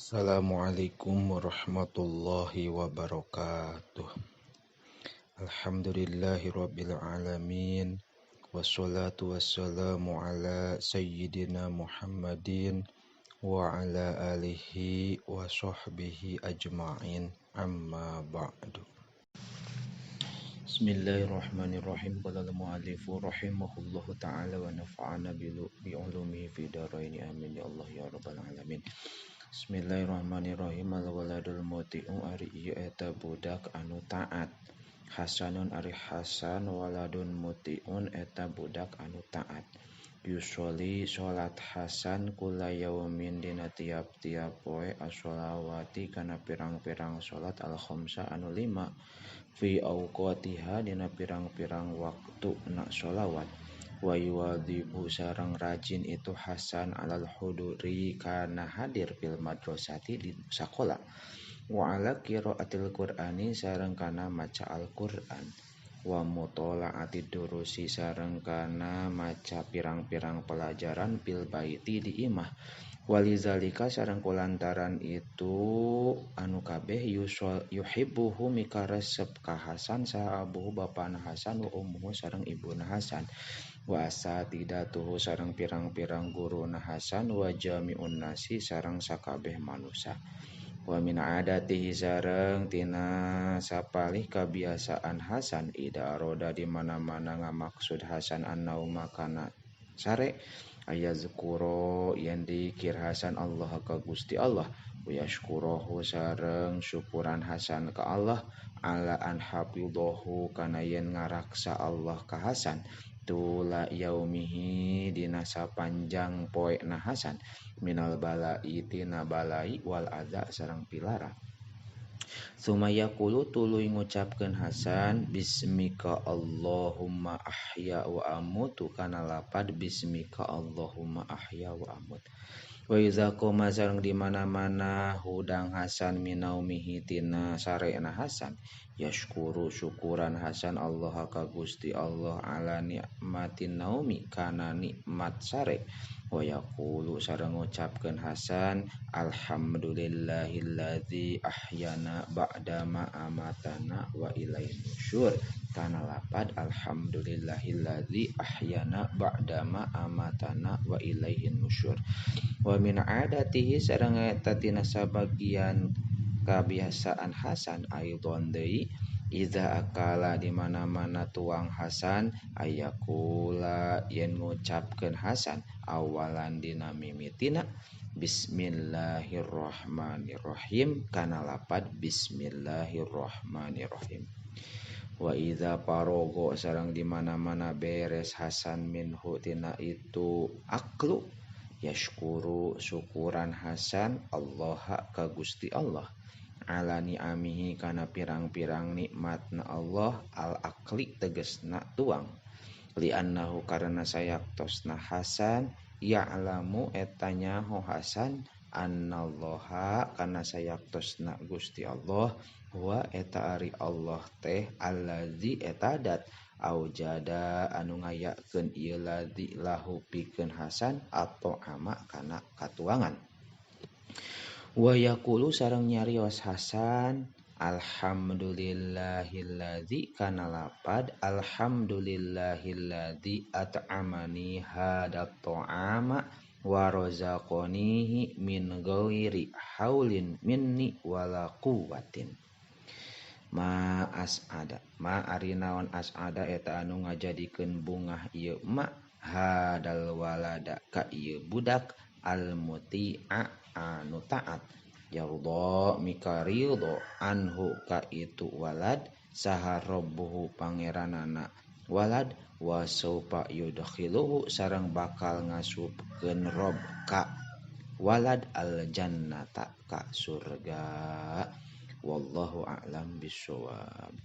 Assalamualaikum warahmatullahi wabarakatuh. Alhamdulillahirabbil alamin. Wassalatu wassalamu ala sayyidina Muhammadin wa ala alihi wa sahbihi ajma'in. Amma ba'du. Bismillahirrahmanirrahim. Qala al-mu'allifu rahimahullahu ta'ala wa nafa'ana bi ulumihi fi dharaini, amin ya Allah ya rabbal alamin. Bismillahirrahmanirrahim. Al waladul muti'u, ari ieu eta budak anu taat. Hasanun, ari Hasan, waladun muti'un, eta budak anu taat. Yusholli, salat Hasan, kula yaumin, dina tiap-tiap poe, as-sholawati, kana pirang-pirang salat, al khamsa, anu lima, fi awqatiha, dina pirang-pirang waktuna sholawat. Wa yuwadzibu, sareng rajin itu Hasan, alal huduri, kana hadir, fil madrasati, di sakola, wa ala qiraatil Qur'ani, sareng kana maca Al-Qur'an, wa mutola'ati durusi, sareng kana maca pirang-pirang pelajaran, fil baiti, di imah. Walizalika, sareng kulantaran itu anu kabeh, yuhibbuhu, mikaresep ka Hasan, saha abuhu, bapana Hasan, wa ummuhu, sareng ibuna Hasan, wa asatidatuhu, sareng pirang-pirang guruna Hasan, wa jami'un nasi, sareng sakabeh manusia. Wa min adatihi, sareng tina sapalih kabiasaan Hasan, ida aroda, di mana-mana ngamaksud Hasan, annauma, kana sare, ayazkuro, yen dikir Hasan, Allah, ka Gusti Allah, wa yashkurohu, sareng syukuran Hasan ka Allah, ala an hafidhahu, kana yen ngaraksa Allah ka Hasan, tula yaumihi, dina sapanjang poena Hasan, minal balai, tina balai, wal adza, sareng pilara. Tsumma yaqulu, tuluy ngucapkeun Hasan, bismika Allahumma ahya wa amutu, kana lapad bismika Allahumma ahya wa amut. Wa iza qoma, sareng di mana-mana hudang Hasan, minaumihi, tina sarena Hasan, yashkuru, syukuran Hasan, Allah, ka Gusti Allah, ala nikmatin naumi, kana nikmat sare. Wa yaqulu, sareng ngucapkeun Hasan, alhamdulillahilladzi ahyana ba'da ma amatana wa ilaihin nusyur, kana lapad alhamdulillahilladzi ahyana ba'da ma amatana wa ilaihin nusyur. Wa min adatihi, sareng eta tina sabagian kabiasaan Hasan, aidon deui, iza akala, di mana-mana tuang Hasan, ayakula, yen ngucapkeun Hasan, awalan, dina mimitina, bismillahirrahmanirrahim, kana lapad bismillahirrahmanirrahim. Wa iza farogo, sareng di mana-mana beres Hasan, minhu, tina itu aklu, yashkuru, syukuran Hasan, Allah, ka Gusti Allah, ala ni'amihi, kana pirang-pirang nikmatna Allah, al akli, tegesna tuang, li'annahu, karena sayaktosna Hasan, ya'lamu, eta nyaho Hasan, annallaha, kana sayaktosna Gusti Allah, huwa, eta ari Allah teh, allazi, eta dat, aujada, anu ngayakeun ieu ladzi, lahu, pikeun Hasan, atau ama, kana katuangan. Wa yaqulu, sareng nyarios Hasan, alhamdulillahilladzi, kana lapad alhamdulillahilladzi at'amani hadat ta'ama wa razaqanihi min ghairi haulin minni wala quwwatin. Ma as'ada ma, ari naon, as'ada, eta anu ngajadikeun bungah ieu ma, hadal walada, ka ieu budak, al muti'a, anu taat. Yarda, mikaridho, anhu, ka itu walad, saha robbuhu, pangeranana walad, wa saufa yudkhiluhu, sareng bakal ngasupkeun rob ka walad, al jannata, ka surga. Wallahu a'lam bissawab.